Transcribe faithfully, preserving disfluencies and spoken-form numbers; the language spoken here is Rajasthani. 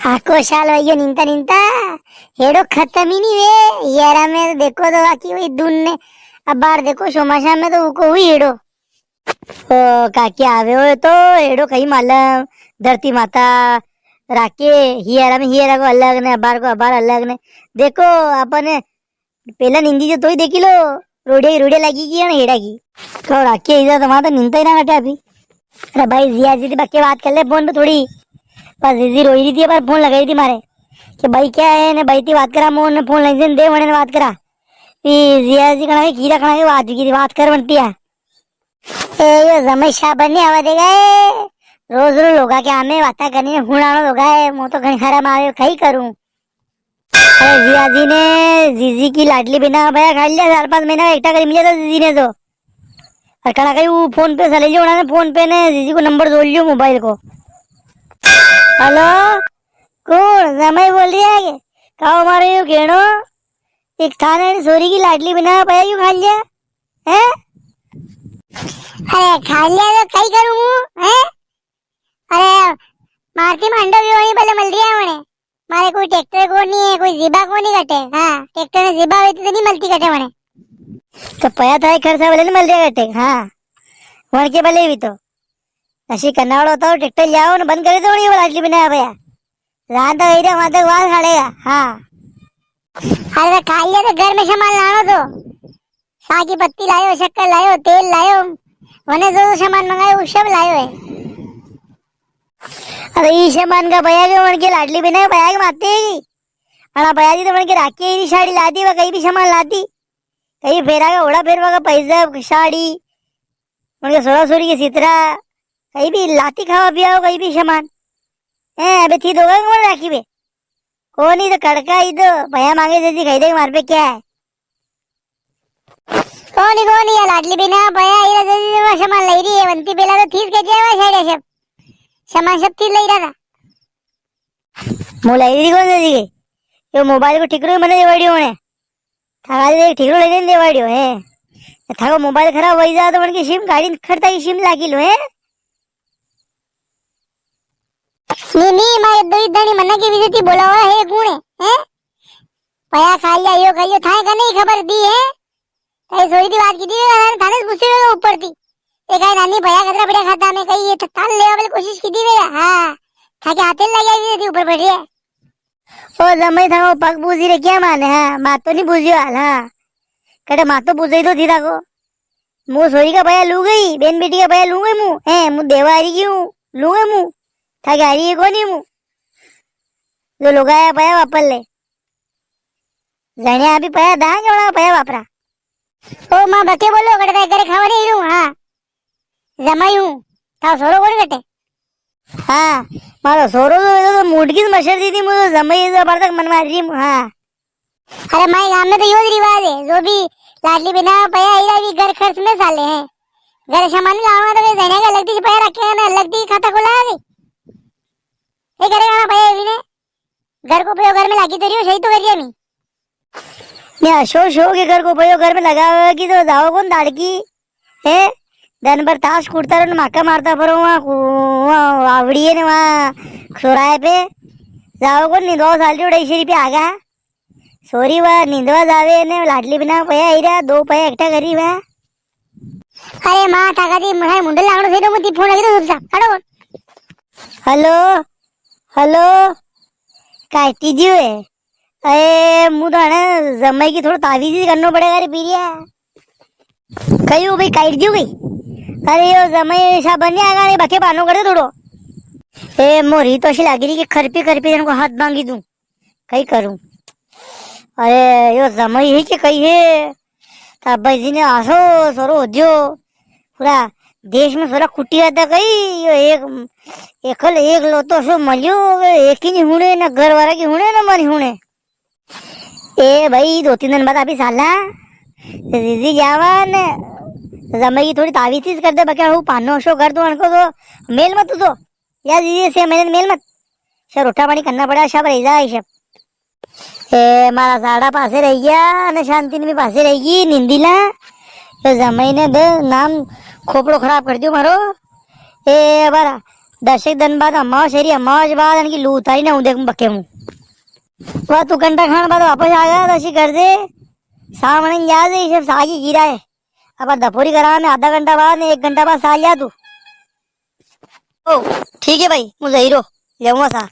आको साल वयो निंता निंता, हेड़ो खत्म ही नी वे। यारा में तो देखो तो बाकी वही धुन ने, अबार देखो चौमासा में तो उको हुई हेड़ो। ओ काकी आवे हो तो हेड़ो कई मालूम, धरती माता राखे, हियारा में हियारा को अलग ने, अबार को अबार अलग ने। देखो, अपन पेला निंदी जो तोई देखी लो, रोड़े, रोड़े लागी की है ना हेड़ा की। तो राखे इधर तो वहां तो निंदा ही ना कटे अभी। अरे भाई, जिया जी थी बक्के बात कर ले फोन पे थोड़ी। बस जीजी रोई रही थी, पर फोन लगाई थी मारे। कि भाई क्या है ने, भाई थी बात करा, मोहन ने फोन लग दे, वने बात करा। फिर जिया जी कणा के, खीरा कणा के बात की थी, बात कर बनती है। ए, यो जमाई शाबन नी आवा देगा, ए। रोज रोज लोगा के आमे बाता करनी ने हुणानो लोगा है, मो तो घणी हरम आवे, कई करूं। अरे जिया जी ने, जीजी की लाडली बिना भया खा लिया, चार पांच महीना का एकटा करी मिला था जीजी ने तो। और कड़ा कई वो फोन पे सले लियो उन्होंने, फोन पे ने जीजी को नंबर जोड़ लियो मोबाइल को। हेलो, कौन जमाई बोल रही है के? काओ मारो यूं कहणो, एक थाने सोरी की लाडली बिना भया यूं खा लिया, हैं? अरे खा लिया तो कई करूं हूं, हैं? अरे मारती मांडो भी वही भले मल रिया है वने। मारे कोई ट्रैक्टर को नहीं है, कोई जीबा को नहीं कटे। हाँ, ट्रैक्टर ने जीबा हुई तो नहीं मलती कटे वने। तो पया था खर्चा वाले नहीं मल रिया कटे। हाँ, वण के भले भी तो अशी कनावड़ होता हो, ट्रैक्टर ले आओ ना, बंद कर दो ये लाडली बिना भया। रात तक इधर वहां तक वाल खड़ेगा। हाँ। अरे तो खा लिया तो घर में सामान लानो तो। सा की पत्ती लायो, शक्कर लायो, तेल लायो, वने जो जो सामान मंगायो, वो सब लायो है। अरे ई सामान का भया के, वण के लाडली बिना भया के माते है की? अणा भया जी तो वण के राखी ही साड़ी लाती, वा कई भी सामान लाती, कई फेरा का ओड़ा फेरवा का पैसा, साड़ी, वण के सोरा सोरी के सितरा, कई भी लाती खावा पिया हो, कई भी सामान। हैं, अबे थी दोगा कौन राखी बे? कोनी तो कड़का ही तो भया मांगे जैसी खाई दे मार पे क्या है? कोनी, कोनी, या लाडली बिना भया, इरा जदी जमा सामान लई रही है, वंती पेला तो थीस के जावा छेड़े सब। सामान सब थी लई रहा था। मो लई रही कौन जदी के? यो मोबाइल को ठिकरो ही मने देवाड़ियो ने। थारा एक ठिकरो लेने देवाड़ियो है। थाको मोबाइल खराब होई जा तो वणकी सिम काढ़ी खड़ता की सिम लागी लो है। नी, नी, मारे दो ही धणी मना के विजय थी बोलावा है, कुण है, हैं? पया खा लिया, यो खा लियो, थाए कने ही खबर दी है? थाई सोरी थी बात की थी, थाने, थाने से गुस्से में ऊपर थी। ये कहे, "नानी, पया कतरा बढ़िया खाता", मैं कही, "ये तो ताल लेवा वाली कोशिश की थी मेरा।" हाँ, थाके हाथे लग गया, विजय थी ऊपर बैठ रही है। ओ जमाई, थाको पग पूजी रे क्या माने? हाँ, मातो नी पूजियो हाल। हाँ, कटे मातो पूजे तो थी थाको। मु सोरी का पया लू गई, बेन बेटी का पया लू गई मु, ए, मु देवा हारी की हूँ, लू गई मु, थाके हारी ये कोनी मु। जो लोगाया पया वापर ले। जणिया अभी पया दांगे, वणा पया वापरा। ओ माँ बके बोलो, कटे ताई घरे खावा नी रू, हाँ। जमाई हूँ, थाको सोरो कोनी कटे? हाँ, मारो सोरो तो, तो, तो मुटकी से मसर दी थी, मुझे जमाई तो अबार तक मन मार रही, हाँ। अरे माई, गाम में तो यो ज रिवाज है, जो भी लाडली बिना पया आई रहा, भी घर खर्च में साले हैं। घर सामान लावा तो वे जने का अलग दी पया रखे हैं ना, अलग दी खाता खुला है। ये करे गाना पया भी ने। घर को पयो घर में लागी तो रियो, सही तो कर रिया नी। ने अशो शो के घर को पयो घर में लगावे की तो जाओ कोनी दाड़की, हैं? दन भर ताश कूटता रो ने माका मारता फरो वां, वां वावड़ी है ने वां सोराय पे। जाओ कोनी, नींदवा साल री, अढ़ाई सौ रुपया आगा। सोरी वा नींदवा जावे ने लाडली बिना पया आई रहा, दो पया एकटा करी वा। अरे माँ, थाका दी मनाई मुंडे लागणो सही रो, मती फोन लगी तो सबसा। हटो। हेलो, हेलो, काटी दियो है। अरे, मु तो है ना, जमाई की थोड़ा तावीज ही करनो पड़ेगा रे पीरिया। कई हो भाई, काट दियो कई? अरे, यो जमाई सा बन आगा रे, बके पानो कर दे थोड़ो। ए, मोरी तो अशी लागी री कि खरपी खरपी इनको हाथ भांगी दूं। कई करूं? अरे, यो जमाई है कि कई है? तो अब्बाई जी ने आसो सोरो हो दियो। पूरा देश में सोरा खुटी रहता कई, यो एक, एकल एक लो तो सो मलियो, एक ही नी हुणे, ना घर वाला की हुणे, ना मारी हुणे। ए भाई, दो तीन दिन बाद आपी साला, जीजी जावा ने, जमाई की थोड़ी तावीज कर दे, बके हूँ पानो शो कर दो, उनको तो मेल मत दो। या जीजी से मैंने मेल मत। सब रोटा पानी करना पड़ा, सब रह जाए सब। ए, मारा साड़ा पासे रह गया, ने शांति ने भी पासे रह गई, निंदी ला। तो जमाई ने दे नाम खोपड़ो खराब कर दियो मारो। ए, बारा, दस एक दिन बाद अमावस है री, अमावस बाद इनकी लू उतारी ना हूँ, देख बके हूँ। वाह, तू घंटा खान बाद वापस आ गया, दसी कर दे। सामने जा दे, ये सब सागी गिरा है। अब दपोरी करा में आधा घंटा बाद ने एक घंटा बाद सा लिया तू। ओ, ठीक है भाई, मुझे हीरो लेऊंगा सा।